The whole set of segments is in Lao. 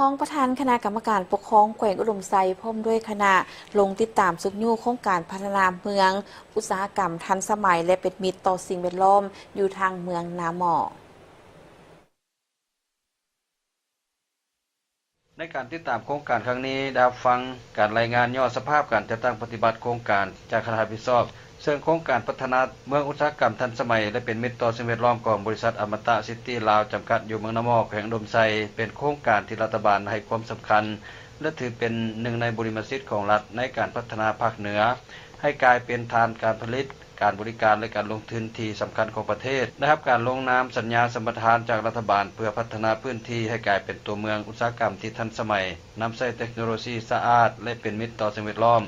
ຮອງປະທານຄະນະກຳມະການປົກຄອງແຂວງອຸດົມໄຊ ພ້ອມດ້ວຍຄະນະ ລົງຕິດຕາມຊຸກຍູ້ໂຄງການພັດທະນາເມືອງອຸດສາຫະກຳທັນສະໄໝ ແລະ ເປັນມິດຕໍ່ສິ່ງແວດລ້ອມ ຢູ່ທາງເມືອງນາໝໍ້. ໃນການຕິດຕາມໂຄງການຄັ້ງນີ້ ໄດ້ຮັບຟັງການລາຍງານຫຍໍ້ສະພາບການຈັດຕັ້ງປະຕິບັດໂຄງການຈາກຄະນະຮັບຜິດຊອບ ເຊິ່ງໂຄງການພັດທະນາເມືອງອຸດສາຫະກຳທັນສະໄໝ ແລະ ເປັນມິດຕໍ່ສິ່ງແວດລ້ອມຂອງບໍລິສັດອະມະຕະຊິດຕີ້ລາວຈຳກັດ ຢູ່ເມືອງນາໝໍ້ ແຂວງອຸດົມໄຊ ເປັນໂຄງການທີ່ລັດຖະບານໃຫ້ຄວາມສຳຄັນ ແລະ ຖືເປັນໜຶ່ງໃນບຸລິມະສິດຂອງລັດໃນການພັດທະນາພາກເໜືອ ໃຫ້ກາຍເປັນຖານການຜະລິດ, ການບໍລິການ ແລະ ການລົງທຶນທີ່ສຳຄັນຂອງປະເທດ, ໄດ້ຮັບການລົງນາມສັນຍາສຳປະທານຈາກລັດຖະບານ ເພື່ອພັດທະນາພື້ນທີ່ໃຫ້ກາຍເປັນຕົວເມືອງອຸດສາຫະກຳທີ່ທັນສະໄໝ, ນຳໃຊ້ເຕັກໂນໂລຊີສະອາດ ແລະ ເປັນມິດຕໍ່ສິ່ງແວດລ້ອມ.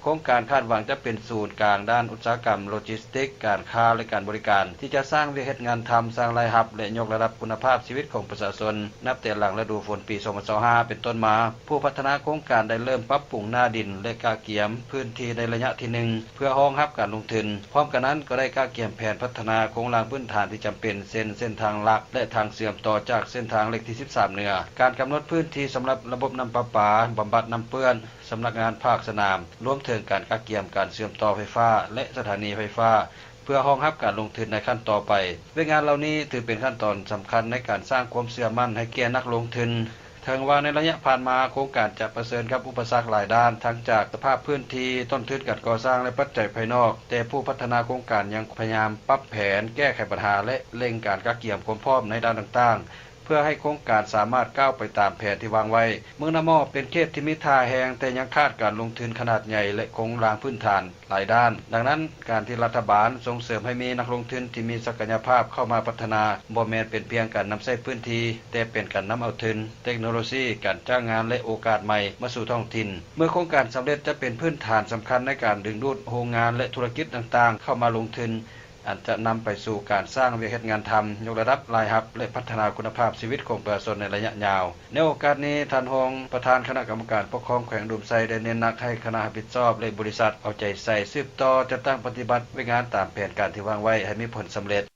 ໂຄງການຄາດຫວັງຈະເປັນສູນກາງດ້ານອຸດສາຫະກຳ, ໂລຈິສຕິກ, ການຄ້າ ແລະ ການບໍລິການ ທີ່ຈະສ້າງວຽກເຮັດງານທຳ, ສ້າງລາຍຮັບ ແລະ ຍົກລະດັບຄຸນນະພາບຊີວິດຂອງປະຊາຊົນ ນັບແຕ່ຫຼັງລະດູຝົນປີສອງພັນຊາວຫ້າເປັນຕົ້ນມາ. ຜູ້ພັດທະນາໂຄງການໄດ້ເລີ່ມປັບປຸງໜ້າດິນ ແລະ ກະກຽມພື້ນທີ່ໃນໄລຍະທີໜຶ່ງ ເພື່ອຮອງຮັບການລົງທຶນ. ພ້ອມກັນນັ້ນກໍໄດ້ກະກຽມແຜນພັດທະນາໂຄງລ່າງພື້ນຖານທີ່ຈຳເປັນ ເຊັ່ນ ເສັ້ນທາງຫຼັກ ແລະ ທາງເຊື່ອມຕໍ່ຈາກເສັ້ນທາງເລກທີສິບສາມເໜືອ, ການກຳນົດພື້ນທີ່ສຳລັບລະບົບນ້ຳປະປາ, ບຳບັດນ້ຳເປື້ອນ, ສຳນັກງານພາກສະໜາມ, ລວມເຖິງການກະກຽມການເຊື່ອມຕໍ່ໄຟຟ້າ ແລະ ສະຖານີໄຟຟ້າ ເພື່ອຮອງຮັບການລົງທຶນໃນຂັ້ນຕໍ່ໄປ. ວຽກງານເຫຼົ່ານີ້ຖືເປັນຂັ້ນຕອນສຳຄັນໃນການສ້າງຄວາມເຊື່ອໝັ້ນໃຫ້ແກ່ນັກລົງທຶນ. ເຖິງວ່າໃນໄລຍະຜ່ານມາ ໂຄງການຈະປະເຊີນກັບອຸປະສັກຫຼາຍດ້ານ, ທັງຈາກສະພາບພື້ນທີ່, ຕົ້ນທຶນການກໍ່ສ້າງ ແລະ ປັດໄຈພາຍນອກ, ແຕ່ຜູ້ພັດທະນາໂຄງການຍັງພະຍາຍາມປັບແຜນ, ແກ້ໄຂບັນຫາ ແລະ ເລັ່ງການກະກຽມຄວາມພ້ອມໃນດ້ານຕ່າງໆ ເພື່ອໃຫ້ໂຄງການສາມາດກ້າວໄປຕາມແຜນທີ່ວາງໄວ້. ເມືອງນາໝໍ້ເປັນເຂດທີ່ມີທ່າແຮງ, ແຕ່ຍັງຂາດການລົງທຶນຂະໜາດໃຫຍ່ ແລະ ໂຄງລ່າງພື້ນຖານ ຫຼາຍດ້ານ. ດັ່ງນັ້ນ, ການທີ່ລັດຖະບານສົ່ງເສີມໃຫ້ມີນັກລົງທຶນທີ່ມີສັກກະຍະພາບເຂົ້າມາພັດທະນາ ບໍ່ແມ່ນເປັນພຽງການນຳໃຊ້ພື້ນທີ່, ແຕ່ເປັນການນຳເອົາທຶນ, ເຕັກໂນໂລຊີ, ການຈ້າງງານ ແລະ ໂອກາດໃໝ່ມາສູ່ທ້ອງຖິ່ນ. ເມື່ອໂຄງການສຳເລັດ, ຈະເປັນພື້ນຖານສຳຄັນໃນການດຶງດູດໂຮງງານ ແລະ ທຸລະກິດຕ່າງໆເຂົ້າມາລົງທຶນ, ອັນຈະນຳໄປສູ່ການສ້າງວຽກເຮັດງານທຳ, ຍົກລະດັບລາຍຮັບ ແລະ ພັດທະນາຄຸນນະພາບຊີວິດຂອງປະຊາຊົນໃນໄລຍະຍາວ. ໃນໂອກາດນີ້, ທ່ານຮອງປະທານຄະນະກຳມະການປົກຄອງແຂວງອຸດົມໄຊ ໄດ້ເນັ້ນໜັກໃຫ້ຄະນະຮັບຜິດຊອບ ແລະ ບໍລິສັດເອົາໃຈໃສ່ສືບຕໍ່ຈັດຕັ້ງປະຕິບັດວຽກງານຕາມແຜນການທີ່ວາງໄວ້ໃຫ້ມີຜົນສຳເລັດ.